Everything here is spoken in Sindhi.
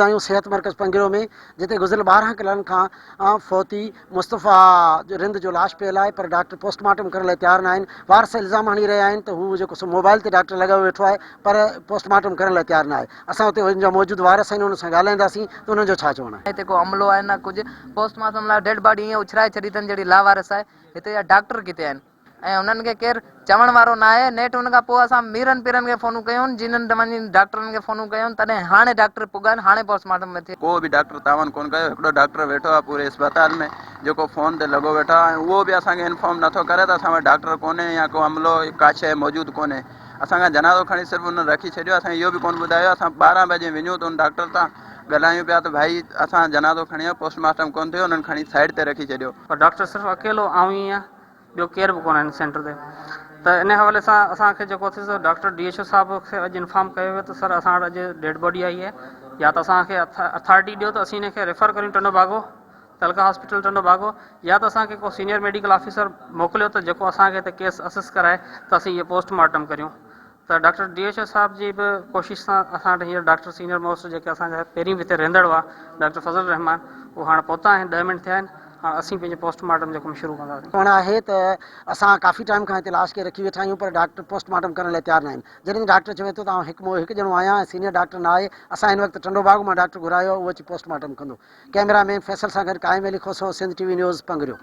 آهيون صحت مرڪز پنگريو ۾ جتي گذريل 12 ڪلاڪن کان فوتي مصطفيٰ رند جو لاش پيل آهي پر ڊاڪٽر پوسٽ مارٽم ڪرڻ لاء تيار نه آهن وارث الزام هڻي رهيا آهن ته هو جيڪو سو موبائل تي ڊاڪٽر لڳايو ويٺو آهي پر پوسٽ مارٽم ڪرڻ لاء تيار نه آهي اسان اتي ان جا موجود وارث آهن انهن سان ڳالهائينداسين ته انهن جو ڇا چوڻ آهي. هتي ڪو عملو آهي نه ڪجهه پوسٽ مارٽم لاء ڊيڊ باڊي ائين اڇرائي ڇڏي اٿن جهڙي لاوارث آهي هتي جا ڊاڪٽر ڪٿي آهن. ۽ انهن کي ڪير چوڻ وارو ناهي، نيٺ ان کان پوء اسان ميرن پيرن کي فونون ڪيون، جنن وڃي ڊاڪٽرن کي فونون ڪيون، تڏهن هاڻي ڊاڪٽر پڳا آهن، هاڻي پوسٽ مارٽم ۾ ٿئي. ڪو به ڊاڪٽر تعاون ڪونه ڪيو، هڪڙو ڊاڪٽر ويٺو آهي پوري اسپتال ۾ جيڪو فون تي لڳو ويٺو آهي ۽ اهو به اسان کي انفارم نٿو ڪري ته اسان وٽ ڊاڪٽر ڪونهي يا ڪو عملو ڪا شيء موجود ڪونهي، اسان کان جنازو کڻي صرف انهن رکي ڇڏيو، اسان کي اهو به ڪونه ٻڌايو، اسان 12 بجي وڃون ته ان ڊاڪٽر سان ڳالهايون پيا ته ڀائي اسان جنازو کڻي آيو پوسٽ مارٽم ڪونه ٿيو، انهن کڻي سائيڊ تي رکي ڇڏيو. پر ڊاڪٽر صرف اڪيلو آئون ئي آهيان. ٻيو ڪير به ڪونه آهن سينٽر تي ته ان حوالي سان اسان کي جيڪو ٿيس ڊاڪٽر ڊي ايڇ او صاحب کي اڄ انفارم ڪيو ويو ته سر اسان وٽ اڄ ڊيڊ باڊي آئي آهي يا ته اسان کي اٿارٽي ڏيو ته اسين ان کي ريفر ڪريون ٽنڊو باگو تعلقه هاسپيٽل ٽنڊو باگو يا ته اسان کي ڪو سينيئر ميڊيڪل آفيسر موڪليو ته جيڪو اسان کي هتي ڪيس اسس ڪرائي ته اسين اهي پوسٽ مارٽم ڪريون ته ڊاڪٽر ڊي ايڇ او صاحب جي به ڪوشش سان اسان وٽ هينئر ڊاڪٽر سينئر موسٽ جيڪي اسان جا پهرين به هتي رهندڙ هئا ڊاڪٽر فضل الرحمان اهو هاڻ پهتا آهن ڏهه منٽ ٿيا آهن هاڻ اسين پنهنجو پوسٽ مارٽم جو ڪم شروع ڪنداسين. چوڻ آهي ته اسان ڪافي ٽائيم کان هتي لاش کي رکي ويٺا آهيون پر ڊاڪٽر پوسٽ مارٽم ڪرڻ لاء تيار ناهن جڏهن ته ڊاڪٽر چوي ٿو ته آئون هڪ مئو هڪ ڄڻو آهيان ۽ سينئر ڊاڪٽر نه آهي اسان هن وقت ٽنڊو باگو مان ڊاڪٽر گهرايو آهي اهو اچي پوسٽ مارٽم ڪندو ڪئميرا مين فيصل سان گڏ Qaim Ali Khoso Sindh T V news Pangrio.